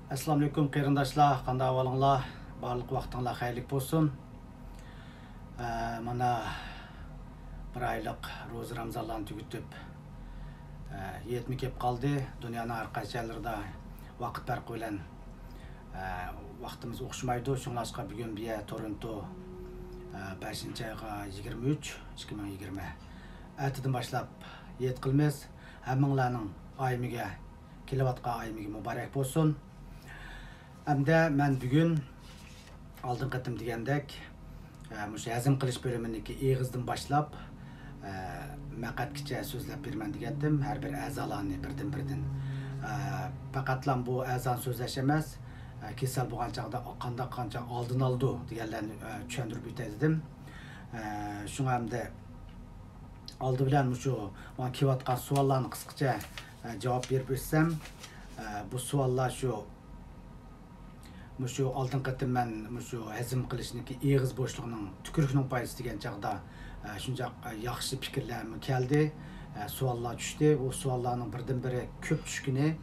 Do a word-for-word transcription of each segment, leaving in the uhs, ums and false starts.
ئەسسالامۇئەلەيكۇم قېرىنداشلار، قانداق ئەھۋالىڭلار؟ بارلىق ۋاقتىڭلار خەيرلىك بولسۇن. ئە، مانا بىر ئايلىق روزا رامزانلارنى تۈگىتىپ، ئە، ھېيتمۇ كېلىپ قالدى. دۇنيانىڭ ھەر قايسى جايلىرىدا ۋاقىت پەرقى بىلەن، ئە، ۋاقتىمىز ئوخشىمايدۇ. شۇڭلاشقا بۈگۈن بۇ يەر تورونتو، ئە، بەشىنچى ئايغا يىگىرمە ئۈچ، ئىككى مىڭ يىگىرمە. ئەتىدىن باشلاپ ھېيت قىلىمىز. ھەممىڭلارنىڭ ئايىمىگە، كېلىۋاتقان ئايىمىگە مۇبارەك بولسۇن. ئەمدى مەن بۈگۈن ئالدىنقى قېتىم دېگەندەك، ئە، مۇشۇ ھەزىم قىلىش بۆلۈمىنىڭكى ئېغىزدىن باشلاپ، ئە، مەقئەتكىچە سۆزلەپ بېرىمەن دېگەنتىم، ھەر بىر ئەزالارنى بىردىن-بىردىن. ئە، پەقەتلا بۇ ئەزانى سۆزلەش ئەمەس، ئە، كېسەل بولغان چاغدا قانداق، قانچە ئالدىنى ئالىدۇ دېگەنلەرنى، ئە، چۈشەندۈرۈپ ئۆتەي دېدىم. ئە، شۇڭا ئەمدى ئالدى بىلەن مۇشۇ ماڭا كېلىۋاتقان سوئاللارنى قىسقىچە، ئە، جاۋاب بېرىپ ئۆتسەم، ئە، بۇ سوئاللار شۇ، مۇشۇ ئالدىنقى قېتىم مەن مۇشۇ ھەزىم قىلىشنىڭكى ئېغىز بوشلۇقىنىڭ تۈكۈرۈكنىڭ پايدىسى دېگەن چاغدا، ئە، شۇنچە، ئە، ياخشى پىكىرلەرمۇ كەلدى، ئە، سوئاللار چۈشتى. ئۇ سوئاللارنىڭ بىردىنبىرى كۆپ چۈشكىنى،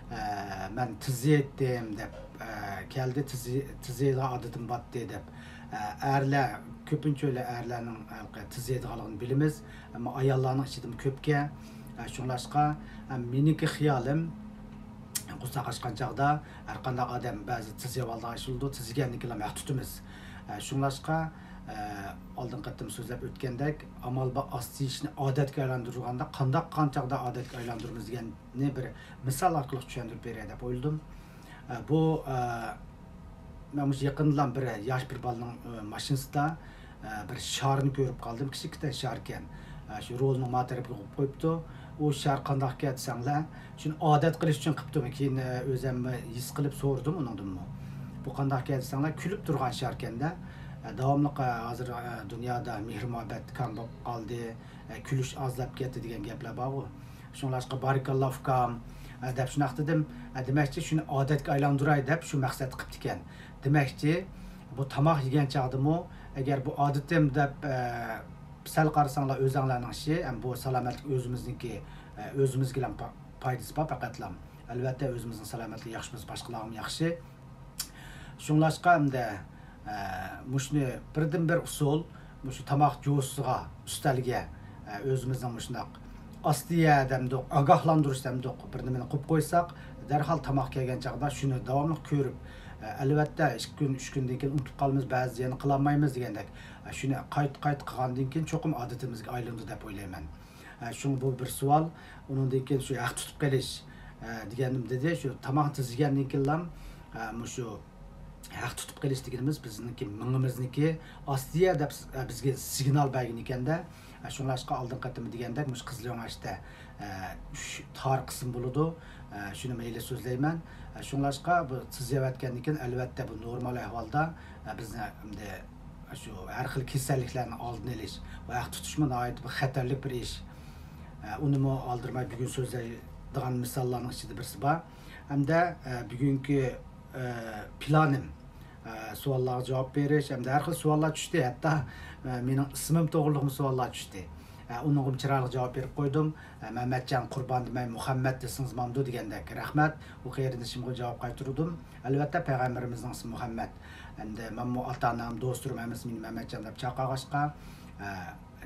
ئە، مەن تىز يەيتتىم دەپ، ئە، كەلدى، تىز، تىز يەيدىغان ئادىتىم باتتى دەپ. ئە، ئەرلەر، كۆپىنچە ئۆيلەر ئەرلەرنىڭ، ئە، تىز يەيدىغانلىقىنى بىلىمىز. ئەمما ئاياللارنىڭ ئىچىدىمۇ كۆپكەن. ئە، شۇڭلاشقا، ئە، مېنىڭكى خىيالىم، قورساق ئاچقان چاغدا ھەر قانداق ئادەم بەزى تىز يەۋالىدىغان ئىش بولىدۇ، تىز يېگەندىن كېيىن ھەق تۇتىمىز. ئە، شۇڭلاشقا، ئە، ئالدىنقى قېتىم سۆزلەپ ئۆتكەندەك، ئامال بار ئاستى يېيىشنى ئادەتكە ئايلاندۇرغاندا قانداق، قانچاغدا ئادەتكە ئايلاندۇرىمىز دېگەننى بىر مىسال ئارقىلىق چۈشەندۈرۈپ بېرەي دەپ ئويلىدىم. ئە، بۇ، ئە، مەن مۇشۇ يېقىندىلا بىر ياش بىر بالىنىڭ، ئە، ماشىنىسىدا، ئە، بىر شارنى كۆرۈپ قالدىم. كىچىككىنە شاركەن. ئە، شۇ رولنىڭ ما تەرىپىگە قويۇپ قويۇپتۇ. ئۇ شار قانداقكەن دېسەڭلار، شۇنى ئادەت قىلىش ئۈچۈن قىپتۇ. كېيىن، ئە، ئۆزەم ھېس قىلىپ سورىدىم ئۇنىڭدىنمۇ. بۇ قانداقكەن دېسەڭلار، كۈلۈپ تۇرغان شاركەندە. ئە، داۋاملىق، ئە، ھازىر، ئە، دۇنيادا مېھىر-مۇھەببەت كەم بولۇپ قالدى. ئە، كۈلۈش ئازلاپ كەتتى دېگەن گەپلەر بارغۇ. شۇڭلاشقا بارىكاللا ئۇكام، ئە، دەپ شۇنداق دېدىم. ئە، دېمەكچى، شۇنى ئادەتكە ئايلاندۇراي دەپ شۇ مەقسەتتە قىپتىكەن. دېمەكچى، بۇ تاماق يېگەن چاغدىمۇ، ئەگەر بۇ ئادىتىم دەپ، ئە، سەل قارىساڭلار ئۆزەڭلارنىڭ ئىشى، ئەم، بۇ سالامەتلىك ئۆزىمىزنىڭكى، ئە، ئۆزىمىزگىلا پا-، پايدىسى بار پەقەتلا. ئەلۋەتتە، ئۆزىمىزنىڭ سالامەتلىكى ياخشى بولسا، باشقىلارغىمۇ ياخشى. شۇڭلاشقا ئەمدى، ئە، مۇشۇنى بىردىنبىر ئۇسۇل، مۇشۇ تاماق جوزىسىغا، ئۈستەلگە، ئە، ئۆزىمىزنىڭ مۇشۇنداق ئاستىيە دەمدۇق، ئاگاھلاندۇرۇش دەمدۇق، بىر نېمىنى قويۇپ قويساق، دەرھال تاماق كەلگەن چاغدا شۇنى داۋاملىق كۆرۈپ، ئە، ئەلۋەتتە، ئىككى كۈن، ئۈچ كۈندىن كېيىن ئۇنتۇپ قالىمىز، بەزىدە يەنە قىلالمايمىز دېگەندەك، ئە، شۇنى قايتا-قايتا قىلغاندىن كېيىن چوقۇم ئادىتىمىزگە ئايلىنىدۇ دەپ ئويلايمەن. ئە، شۇڭا بۇ بىر سوئال. ئۇنىڭدىن كېيىن شۇ ھەق تۇتۇپ قېلىش، ئە، دېگەننىم دېدى. شۇ تاماقنى تىز يېگەندىن كېيىنلا، ئە، مۇشۇ ھەق تۇتۇپ قېلىش دېگىنىمىز بىزنىڭكى مېڭىمىزنىڭكى ئاستىيە دەپ، ئە، بىزگە سىگنال بەرگەن ئىكەندە. ئە، شۇڭلاشقا ئالدىنقى قېتىم دېگەندەك مۇشۇ قىزىلۆڭەچتە، ئە، ئۈچ تار قىسىم بولىدۇ. ئە، شۇنى مەيلى سۆزلەيمەن. ئە، شۇڭلاشقا بۇ تىز يەۋەتكەندىن كېيىن ئەلۋەتتە بۇ نورمال ئەھۋالدا، ئە، بىزنى ئەمدى شۇ ھەر خىل كېسەللىكلەرنىڭ ئالدىنى ئېلىش ۋە ھەق تۇتۇشمۇ ناھايىتى بىر خەتەرلىك بىر ئىش. ئە، ئۇنىمۇ ئالدىرىماي بۈگۈن سۆزلەيدىغان مىساللارنىڭ ئىچىدە بىرسى بار. ھەمدە، ئە، بۈگۈنكى، ئە، پىلانىم، ئە، سوئاللارغا جاۋاب بېرىش ھەمدە ھەر خىل سوئاللار چۈشتى. ھەتتا، ئە، مېنىڭ ئىسمىم توغرىلىقمۇ سوئاللار چۈشتى. ئە، ئۇنىڭغىمۇ چىرايلىق جاۋاب بېرىپ قويدۇم. ئە، مەمەتجان قۇربان دېمەي، مۇھەممەد دېسىڭىز بامدۇ دېگەندەك. رەھمەت. ئۇ قېرىندىشىمغا جاۋاب قايتۇردۇم. ئەلۋەتتە، پەيغەمبىرىمىزنىڭ ئىسمى مۇھەممەد. ئەمدى مەنمۇ ئاتا-ئانام، دوستلىرىم ھەممىسى مېنى مەمەتجان دەپ چاقىرغاچقا، ئە،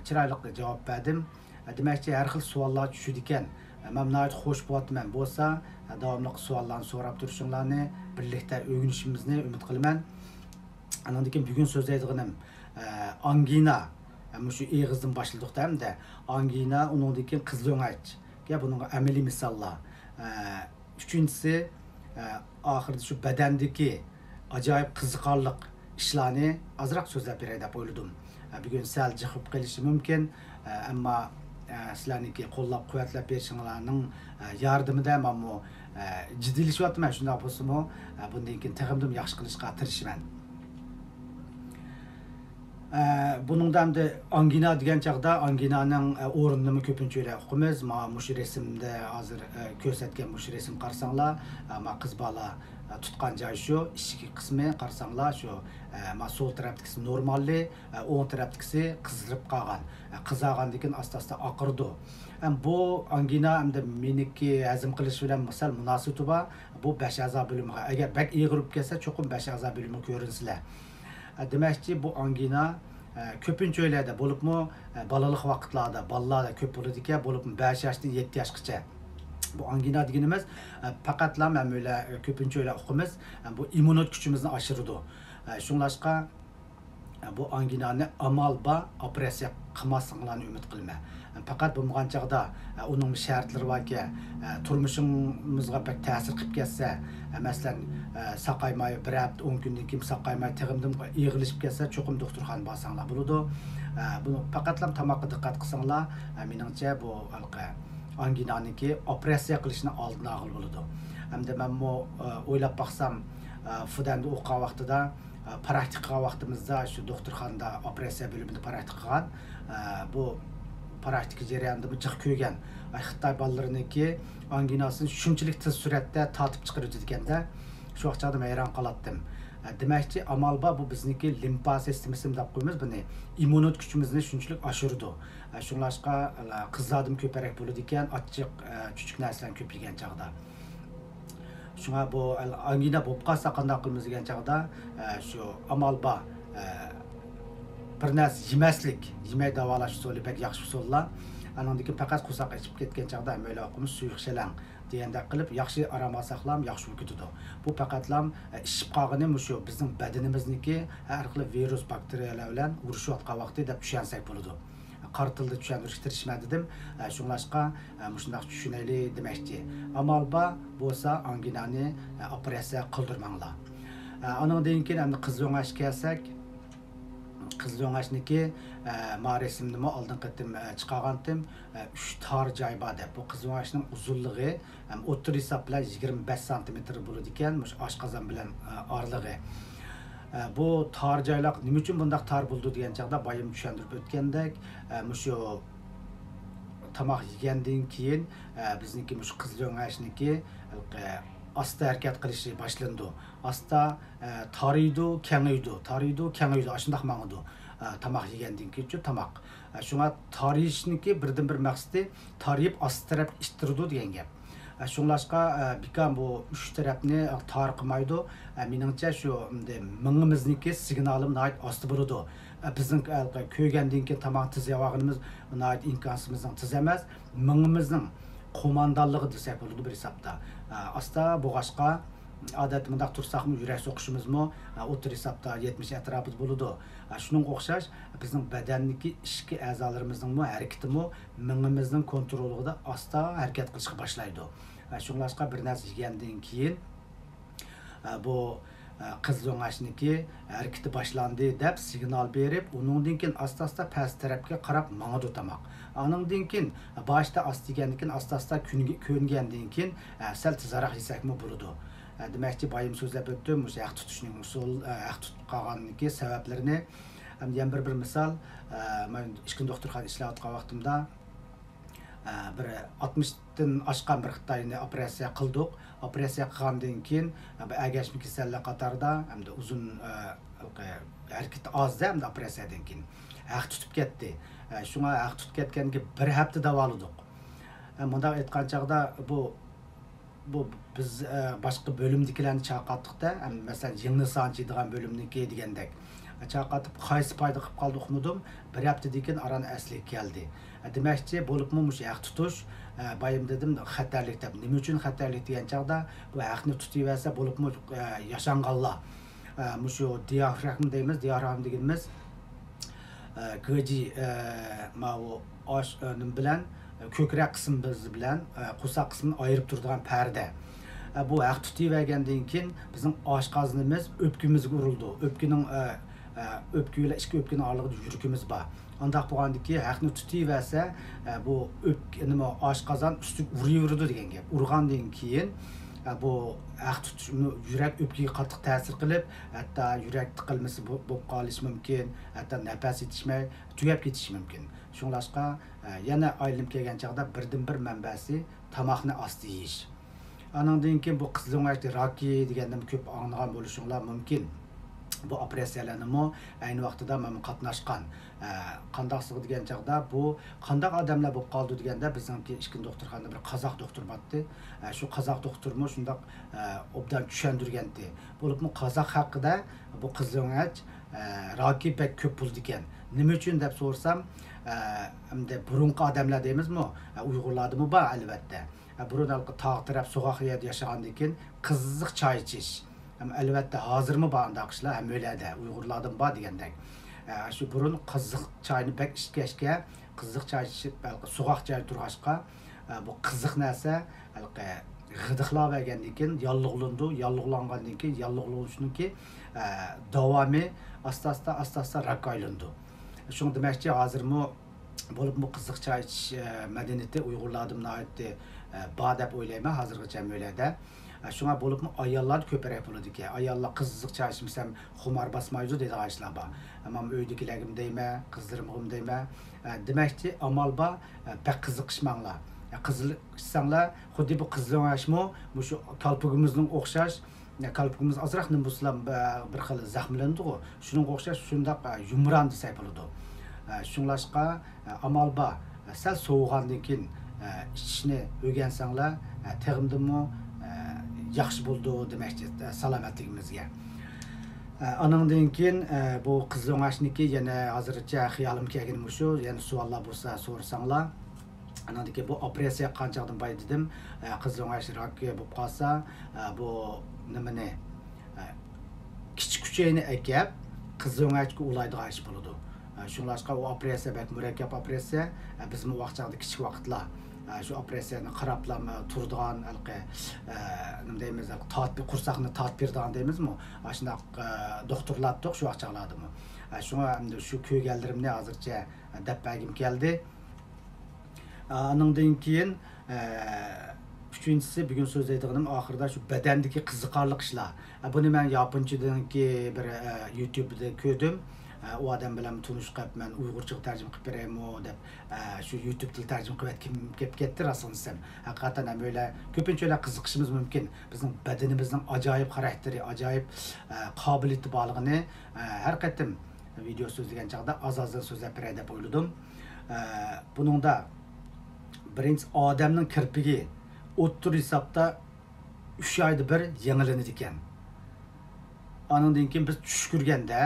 چىرايلىق جاۋاب بەردىم. ئە، دېمەكچى، ھەر خىل سوئاللار چۈشىدىكەن. ئە، مەن ناھايىتى خوش بولۇۋاتىمەن. بولسا، ئە، داۋاملىق سوئاللارنى سوراپ تۇرۇشۇڭلارنى، بىرلىكتە ئۆگىنىشىمىزنى ئۈمىد قىلىمەن. ئانىڭدىن كېيىن بۈگۈن سۆزلەيدىغىنىم، ئە، ئانگىنا. ئە، مۇشۇ ئېغىزدىن باشلىدۇق-دە ئەمدى. ئانگىنا، ئۇنىڭدىن كېيىن قىزىلۆڭەچ. گەپ بۇنىڭغا ئەمەلىي مىساللار. ئە، ئۈچىنچىسى، ئە، ئاخىرىدا شۇ بەدەندىكى ئاجايىپ قىزىقارلىق ئىشلارنى ئازراق سۆزلەپ بېرەي دەپ ئويلىدىم. ئە، بۈگۈن سەل جىق بولۇپ قېلىشى مۇمكىن، ئە، ئەمما، ئە، سىلەرنىڭكى قوللاپ قۇۋۋەتلەپ بېرىشىڭلارنىڭ، ئە، ياردىمىدە مەنمۇ، ئە، جىددىيلىشىۋاتىمەن. شۇنداق بولسىمۇ، ئە، بۇندىن كېيىن تېخىمۇ ياخشى قىلىشقا تىرىشىمەن. ئە، بۇنىڭدا ئەمدى ئانگىنا دېگەن چاغدا ئانگىنانىڭ، ئە، ئورنىنىمۇ كۆپىنچە ئۆيلەر ئۇقىمىز. ما مۇشۇ رەسىمدە ھازىر، ئە، كۆرسەتكەن مۇشۇ رەسىم قارىساڭلار، ئە، ما قىز بالا، ئە، تۇتقان جاي شۇ، ئىچكى قىسمى قارىساڭلار شۇ، ئە، ما سول تەرەپتىكىسى نورمالى، ئە، ئوڭ تەرەپتىكىسى قىزىرىپ قالغان. ئە، قىزارغاندىن كېيىن ئاستا-ئاستا ئاقىرىدۇ. ئە، بۇ ئانگىنا ئەمدى مېنىڭكى ھەزىم قىلىش بىلەن سەل مۇناسىۋىتى بار. بۇ بەش ئەزا بۆلۈمىگە، ئەگەر بەك ئېغىرىپ كەتسە، چوقۇم بەش ئەزا بۆلۈمىگە كۆرۈنىسىلەر. ئە، دېمەكچى، بۇ ئانگىنا، ئە، كۆپىنچە ئۆيلەردە، بولۇپمۇ، ئە، بالىلىق ۋاقىتلاردا، بالىلاردا كۆپ بولىدىكەن، بولۇپمۇ بەش ياشتىن يەتتە ياشقىچە. بۇ ئانگىنا دېگىنىمىز، ئە، پەقەتلا ھەممە ئۆيلەر، ئە، كۆپىنچە ئۆيلەر ئۇقىمىز، ئە، بۇ ئىممۇنىتېت كۈچىمىزنى ئاشۇرىدۇ. ئە، شۇڭلاشقا، بۇ ئانگىنانى ئامال بار ئوپېراتسىيە قىلماسلىقىڭلارنى ئۈمىد قىلىمەن. پەقەت بولمىغان چاغدا، ئۇنىڭ شەرتلىرى باركەن، تۇرمۇشىڭىزغا بەك تەسىر قىلىپ كەتسە، مەسىلەن، ساقايماي، بىر ھەپتە، ئون كۈندىن كېيىن ساقايماي، تېخىمۇ ئېغىرلىشىپ كەتسە، چوقۇم دوختۇرخانىغا بارساڭلار بولىدۇ. بۇ پەقەتلا تاماققا دىققەت قىلساڭلار، مېنىڭچە بۇ ھېلىقى ئانگىنانىڭكى ئوپېراتسىيە قىلىشنى ئالدىنى ئالغىلى بولىدۇ. ھەمدە مەنمۇ، ئويلاپ باقسام، فۇدەندە ئوقۇغان ۋاقتىدا، پراكتىكا قىلغان ۋاقتىمىزدا شۇ دوختۇرخانىدا ئوپېراتسىيە بۆلۈمىدە پراكتىكا قىلغان. بۇ پراكتىكا جەريانىدىمۇ جىق كۆرگەن. ئاي، خىتاي بالىلىرىنىڭكى ئانگىناسىنى شۇنچىلىك تېز سۈرئەتتە تارتىپ چىقىرىۋېتىدىكەن-دە، شۇ ۋاقىت چاغدا ھەيران قالاتتىم. دېمەكچى، ئامال بار، بۇ بىزنىڭكى لىمفا سىستېمىسى دەپ قويىمىز بۇنى. ئىممۇنىتېت كۈچىمىزنى شۇنچىلىك ئاشۇرىدۇ. شۇڭلاشقا، قىزلاردىمۇ كۆپرەك بولىدىكەن، ئاچچىق، چۈچۈك نەرسىلەرنى كۆپ يېگەن چاغدا. شۇڭا بۇ ئانگىنا بولۇپ قالسا قانداق قىلىمىز دېگەن چاغدا، ئە، شۇ ئامال بار، ئە، بىر نەرسە يېمەسلىك، يېمەي داۋالاش ئۇسۇلى بەك ياخشى ئۇسۇللار. ئانىڭدىن كېيىن پەقەت قورساق ئېچىپ كەتكەن چاغدا ھەممەيلەن ئوقۇمۇش سۇيۇق شەلەڭ دېگەندەك قىلىپ ياخشى ئارام ئالساقلام ياخشى بولۇپ كېتىدۇ. بۇ پەقەتلام، ئە، ئىچىپ قالغىنى مۇشۇ بىزنىڭ بەدىنىمىزنىڭكى ھەر خىل ۋىرۇس، باكتېرىيەلەر بىلەن ئۇرۇشۇۋاتقان ۋاقتى دەپ چۈشەنسەك بولىدۇ. قارا تىلدا چۈشەندۈرۈشكە تىرىشىمەن دېدىم. ئە، شۇڭلاشقا، ئە، مۇشۇنداق چۈشىنەيلى دېمەكچى. ئامال بار بولسا ئانگىنانى، ئە، ئوپېراتسىيە قىلدۇرماڭلار. ئە، ئانىڭدىن كېيىن ئەمدى قىزىل ئۆڭەشكە كەلسەك، قىزىل ئۆڭەشنىكى، ئە، ما رەسىمنىمۇ ئالدىنقى قېتىم، ئە، چىقارغانتىم. ئە، ئۈچ تار جاي بار دەپ. بۇ قىزىل ئۆڭەشنىڭ ئۇزۇنلۇقى ھەم ئوتتۇرا ھېساب بىلەن يىگىرمە بەش سانتىمېتىر بولىدىكەن، مۇشۇ ئاشقازان بىلەن، ئە، ئارىلىقى. ئە، بۇ تار جايلار نېمە ئۈچۈن بۇنداق تار بولىدۇ دېگەن چاغدا بايام چۈشەندۈرۈپ ئۆتكەندەك، ئە، مۇشۇ تاماق يېگەندىن كېيىن، ئە، بىزنىڭكى مۇشۇ قىزىل ئۆڭەشنىڭكى، ئە، ئاستا ھەرىكەت قىلىشى باشلىنىدۇ. ئاستا، ئە، تارىيدۇ، كېڭىيىدۇ، تارىيدۇ، كېڭىيىدۇ، ئاشۇنداق ماڭىدۇ. ئە، تاماق يېگەندىن كېيىنچۇ تاماق. ئە، شۇڭا تارىيىشنىڭكى بىردىنبىر مەقسىتى تارىيىپ ئاستى تەرەپكە ئىتتىرىدۇ دېگەن گەپ. ئە، شۇڭلاشقا، ئە، بىكام بۇ ئۈچ تەرەپنى، ئە، تار قىلمايدۇ. ئە، مېنىڭچە شۇ، ئەمدى مېڭىمىزنىڭكى سىگنالىمۇ ناھايىتى ئاستا بولىدۇ. ئە، بىزنىڭ، ئە، كۆرگەندىن كېيىن تاماقنى تېز يەۋالغىنىمىز ناھايىتى ئىمكانسىزىمىزنىڭ تېز ئەمەس. مېڭىمىزنىڭ قوماندانلىقى دېسەك بولىدۇ بىر ھېسابتا. ئە، ئاستا بولغاچقا، ئادەتتە مۇنداق تۇرساقمۇ يۈرەك سوقۇشىمىزمۇ، ئە، ئوتتۇرا ھېسابتا يەتمىش ئەتراپىدا بولىدۇ. ئە، شۇنىڭغا ئوخشاش بىزنىڭ بەدەننىڭكى ئىچكى ئەزالىرىمىزنىڭمۇ ھەرىكىتىمۇ مېڭىمىزنىڭ كونتروللۇقىدا ئاستا ھەرىكەت قىلىشقا باشلايدۇ. ئە، شۇڭلاشقا بىر نەرسە يېگەندىن كېيىن، ئە، بۇ، ئە، قىزىل ئۆڭەشنىڭكى ھەرىكىتى باشلاندى دەپ سىگنال بېرىپ، ئۇنىڭدىن كېيىن ئاستا-ئاستا پەس تەرەپكە قاراپ ماڭىدۇ تاماق. ئانىڭدىن كېيىن باشتا ئاستا يېگەندىن كېيىن، ئاستا-ئاستا كۆنگە-، كۆنگەندىن كېيىن، ئە، سەل تېزراق يېسەكمۇ بولىدۇ. ئە، دېمەكچى، بايام سۆزلەپ ئۆتتۈم، مۇشۇ ھەق تۇتۇشنىڭ ئۇسۇل، ئە، ھەق تۇتۇپ قالغاندىكى سەۋەبلىرىنى. ئەمدى يەنە بىر، بىر مىسال، ئە، مەن ئىككىنچى دوختۇرخانىدا ئىشلەۋاتقان ۋاقتىمدا، ئە، بىر ئاتمىشتىن ئاشقان بىر خىتاينى ئوپېراتسىيە قىلدۇق. ئوپېراتسىيە قىلغاندىن كېيىن، ئە، بۇ ئەگەشمە كېسەللەر قاتارىدا، ئەمدى ئۇزۇن، ئە، ھەرىكىتى ئاز-دە، ئەمدى ئوپېراتسىيەدىن كېيىن ھەق تۇتۇپ كەتتى. ئە، شۇڭا ھەق تۇتۇپ كەتكەندىن كېيىن بىر ھەپتە داۋالىدۇق. ئە، مۇنداق ئېيتقان چاغدا بۇ بۇ بىز، ئە، باشقا بۆلۈمدىكىلەرنى چاقاتتۇق-دە، ئەم، مەسىلەن، يىڭنە سانچى دېگەن بۆلۈمنىكى دېگەندەك. چاقاتىپ، قايسى پايدا قىلىپ قالدى ئۇقمىدىم، بىر ھەپتىدىن كېيىن ئاران ئەسلىگە كەلدى. ئە، دېمەكچى، بولۇپمۇ مۇشۇ ھەق تۇتۇش، ئە، بايام دېدىم، خەتەرلىك دەپ. نېمە ئۈچۈن خەتەرلىك دېگەن چاغدا، بۇ ھەقنى تۇتۇۋەرسە، بولۇپمۇ، ئە، ياشانغانلار، ئە، مۇشۇ دىيافراگما دەيمىز، دىيافراگما دېگىنىمىز، ئە، گېجى، ئە، ماۋۇ ئاش، ئە، نېمە بىلەن، ئە، كۆكرەك قىسمىمىز بىلەن، ئە، قورساق قىسمىنى ئايرىپ تۇرىدىغان پەردە. ئە، بۇ ھەق تۇتۇۋەرگەندىن كېيىن بىزنىڭ ئاشقازىنىمىز ئۆپكىمىزگە ئۇرۇلىدۇ. ئۆپكىنىڭ، ئە، ئە، ئۆپكە بىلەن ئىچكى ئۆپكىنىڭ ئارىلىقىدا يۈرىكىمىز بار. ئانداق بولغاندىكى ھەقنى تۇتۇۋەرسە، ئە، بۇ ئۆپكە، نېمە، ئاشقازان ئۈستىگە ئۇرۇۋېرىدۇ دېگەن گەپ. ئۇرغاندىن كېيىن، بۇ ھەق تۇتۇش، يۈرەك ئۆپكىگە قاتتىق تەسىر قىلىپ، ھەتتا يۈرەك تىقىلمىسى بو-، بولۇپ قالىشى مۇمكىن، ھەتتا نەپەس يېتىشمەي تۈگەپ كېتىشى مۇمكىن. شۇڭلاشقا، ئە، يەنە ئايلىنىپ كەلگەن چاغدا بىردىنبىر مەنبەسى تاماقنى ئاستا يېيىش. ئانىڭدىن كېيىن بۇ قىزىل ئۆڭەچ راكى دېگەندىمۇ كۆپ ئاڭلىغان بولۇشۇڭلار مۇمكىن. بۇ ئوپېراتسىيەلەرنىمۇ ئەينى ۋاقتىدا مەن قاتناشقان. ئە، قانداقسىغا دېگەن چاغدا، بۇ قانداق ئادەملەر بولۇپ قالىدۇ دېگەندە، بىزنىڭكى ئىككىنچى دوختۇرخانىدا بىر قازاق دوختۇر بارتتى. ئە، شۇ قازاق دوختۇرمۇ شۇنداق، ئە، ئوبدان چۈشەندۈرگەنتى. بولۇپمۇ قازاق خەققىدە بۇ قىزىل ئۆڭەچ، ئە، راكى بەك كۆپ بولىدىكەن. نېمە ئۈچۈن دەپ سورىسام، ئە، ئەمدى بۇرۇنقى ئادەملەر دەيمىزمۇ؟ ئە، ئۇيغۇرلاردىمۇ بار، ئەلۋەتتە. ئە، بۇرۇن ھېلىقى تاغ تەرەپ سوغۇق يەردە ياشىغاندىن كېيىن قىزىق چاي ئىچىش. ئەم، ئەلۋەتتە، ھازىرمۇ بار ئانداق ئىشلار، ھەممەيلەردە، ئۇيغۇرلاردىمۇ بار دېگەندەك. ئە، شۇ بۇرۇن قىزىق چاينى بەك ئىچكەچكە، قىزىق چاي ئىچىپ، ھېلىقى سوغۇق چاي تۇرغاچقا، ئە، بۇ قىزىق نەرسە، ھېلىقى غىدىقلاۋەرگەندىن كېيىن ياللۇغلىنىدۇ، ياللۇغلانغاندىن كېيىن ياللۇغلىنىشنىڭكى، ئە، داۋامى ئاستا-ئاستا، ئاستا-ئاستا راكقا ئايلىنىدۇ. شۇڭا دېمەكچى، ھازىرمۇ بولۇپمۇ قىزىق چاي ئىچىش، ئە، مەدەنىيىتى ئۇيغۇرلاردا ناھايىتى، ئە، بار دەپ ئويلايمەن ھازىرغىچە ھەممەيلەردە. ئە، شۇڭا بولۇپمۇ ئاياللاردا كۆپرەك بولىدىكەن. ئاياللار قىزىق چاي ئىچمىسەم خۇمار باسمايدۇ دەيدىغان ئىشلار بار. ئەمما ئۆيدىكىلەرگىمۇ دەيمەن، قىزلىرىمغىمۇ دەيمەن. ئە، دېمەكچى، ئامال بار، ئە، بەك قىزىق ئىچمەڭلار. ئە، قىزىق ئىچسەڭلار، خۇددى بۇ قىزىل ئۆڭەچمۇ مۇشۇ كالپۇكىمىزنىڭ ئوخشاش، كالپۇكىمىز ئازراق نېمە بولسىلا، بىر خىل زەخىملىنىدىغۇ. شۇنىڭغا ئوخشاش شۇنداق، ئە، يۇمران دېسەك بولىدۇ. ئە، شۇڭلاشقا، ئە، ئامال بار، ئە، سەل سوۋۇغاندىن كېيىن، ئە، ئىچىشنى ئۆگەنسەڭلار، ئە، تېخىمدىمۇ، ئە، ياخشى بولىدۇ دېمەكچى، ئە، سالامەتلىكىمىزگە. ئە، ئانىڭدىن كېيىن، ئە، بۇ قىزىل ئۆڭەچنىكى يەنە ھازىرچە خىيالىمغا كەلگىنى مۇشۇ، يەنە سوئاللار بولسا سورىساڭلار. ئانىڭدىن كېيىن بۇ ئوپېراتسىيە قىلغان چاغدىن بايا دېدىم، ئە، قىزىل ئۆڭەچ راكى بولۇپ قالسا، ئە، بۇ نېمىنى، ئە، كىچىك ئۈچەينى ئەكەپ، قىزىل ئۆڭەچكە ئۇلايدىغان ئىش بولىدۇ. ئە، شۇڭلاشقا ئۇ ئوپېراتسىيە بەك مۇرەككەپ ئوپېراتسىيە. ئە، بىزمۇ ئۇ ۋاقىت چاغدا كىچىك ۋاقىتلار، ئە، شۇ ئوپېراتسىيەنى قاراپلا، ئە، تۇرىدىغان، ھېلىقى، ئە، نېمە دەيمىز، ھېلىقى تارت-، قورساقنى تارتىپ بېرىدىغان دەيمىزمۇ؟ ئاشۇنداق، ئە، دوختۇرلاردۇق شۇ ۋاقىت چاغلاردىمۇ. ئە، شۇڭا ئەمدى شۇ كۆرگەنلىرىمنى ھازىرچە، ئە، دەپ بەرگۈم كەلدى. ئانىڭدىن كېيىن، ئە، ئۈچىنچىسى، بۈگۈن سۆزلەيدىغىنىم ئاخىرىدا شۇ بەدەندىكى قىزىقارلىق ئىشلار. ئە، بۇنى مەن ياپونچىدىكى بىر، ئە، يۇتۇبدا كۆردۈم. ئە، ئۇ ئادەم بىلەن تونۇشقاپ، مەن ئۇيغۇرچىغا تەرجىمە قىلىپ بېرەيمۇ دەپ، ئە، شۇ يۇتۇبتىن تەرجىمە قىلىۋەتكۈم كېلىپ كەتتى، راستىنى دېسەم. ھەقىقەتەن ھەم ئۆيلەر كۆپىنچە ئۆيلەر قىزىقىشىمىز مۇمكىن. بىزنىڭ بەدىنىمىزنىڭ ئاجايىپ خاراكتېرى، ئاجايىپ، ئە، قابىلىيىتى بارلىقىنى، ئە، ھەر قېتىم ۋىدېئو سۆزلىگەن چاغدا ئاز-ئازدىن سۆزلەپ بېرەي دەپ ئويلىدىم. ئە، بۇنىڭدا بىرىنچى ئادەمنىڭ كىرپىكى ئوتتۇرا ھېسابتا ئۈچ ئايدا بىر يېڭىلىنىدىكەن. ئانىڭدىن كېيىن بىز چۈش كۆرگەندە،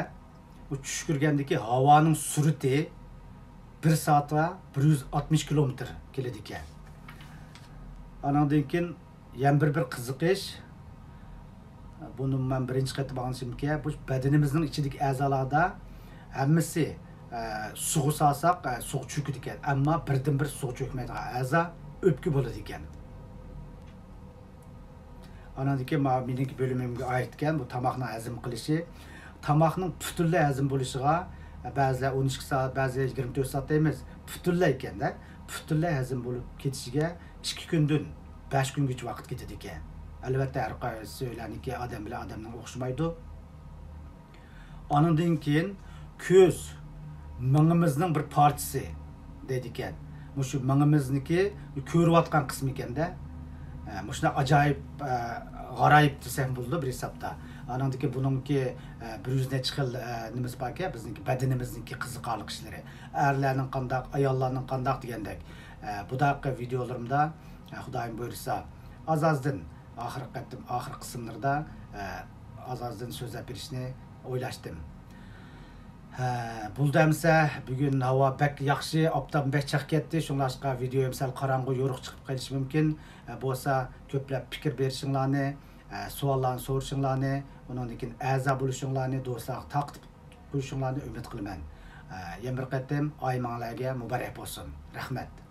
بۇ چۈش كۆرگەندىكى ھاۋانىڭ سۈرئىتى بىر سائەتكە بىر يۈز ئاتمىش كىلومېتىر كېلىدىكەن. ئانىڭدىن كېيىن يەنە بىر، بىر قىزىقىش، بۇنى مەن بىرىنچى قېتىم ئاڭلىشىمكەن، بۇ بەدىنىمىزنىڭ ئىچىدىكى ئەزالاردا ھەممىسى، ئە، سۇغا سالساق، ئە، سۇغا چۆكىدىكەن. ئەمما بىردىنبىر سۇغا چۆكمەيدىغان ئەزا ئۆپكە بولىدىكەن. ئانىڭدىن كېيىن مانا مېنىڭكى بۆلۈمۈمگە ئائىتكەن بۇ تاماقنىڭ ھەزىم قىلىشى. تاماقنىڭ پۈتۈنلەي ھەزىم بولۇشىغا، بەزىلەر ئون ئىككى سائەت، بەزىلەر يىگىرمە تۆت سائەت دەيمىز. پۈتۈنلەي ئىكەن-دە. پۈتۈنلەي ھەزىم بولۇپ كېتىشىگە ئىككى كۈندىن بەش كۈنگىچە ۋاقىت كېتىدىكەن. ئەلۋەتتە، ھەر قايسى ئۆيلەرنىڭكى ئادەم بىلەن ئادەمنىڭ ئوخشىمايدۇ. ئانىڭدىن كېيىن كۆز مېڭىمىزنىڭ بىر پارچىسى دەيدىكەن. مۇشۇ مېڭىمىزنىڭكى كۆرۈۋاتقان قىسمى ئىكەن-دە. ئە، مۇشۇنداق ئاجايىپ، ئە، غارايىپ دېسەم بولىدۇ بىر ھېسابتا. ئانىڭدىن كېيىن بۇنىڭكى، ئە، بىر يۈز نەچچە خىل، ئە، نېمىسى باركەن، بىزنىڭكى بەدىنىمىزنىڭكى قىزىقارلىق ئىشلىرى. ئەرلەرنىڭ قانداق، ئاياللارنىڭ قانداق دېگەندەك. ئە، بۇداقى ۋىدېئولىرىمدا، ئە، خۇدايىم بۇيرۇسا، ئاز-ئازدىن ئاخىرقى قېتىم، ئاخىرقى قىسىملىرىدا، ئە، ئاز-ئازدىن سۆزلەپ بېرىشنى ئويلاشتىم. ھە، بولدى ئەمسە، بۈگۈن ھاۋا بەك ياخشى، ئاپتاپمۇ بەك چىقىپ كەتتى، شۇڭلاشقا ۋىدېئويۇم سەل قاراڭغۇ، يورۇق چىقىپ قېلىشى مۇمكىن. ئە، بولسا كۆپلەپ پىكىر بېرىشىڭلارنى، ئە، سوئاللارنى سورىشىڭلارنى، ئۇنىڭدىن كېيىن ئەزا بولۇشۇڭلارنى، دوستلارغا تارقىتىپ قويۇشۇڭلارنى ئۈمىد قىلىمەن. ئە، يەنە بىر قېتىم ئايىمىڭلارغا مۇبارەك بولسۇن. رەھمەت.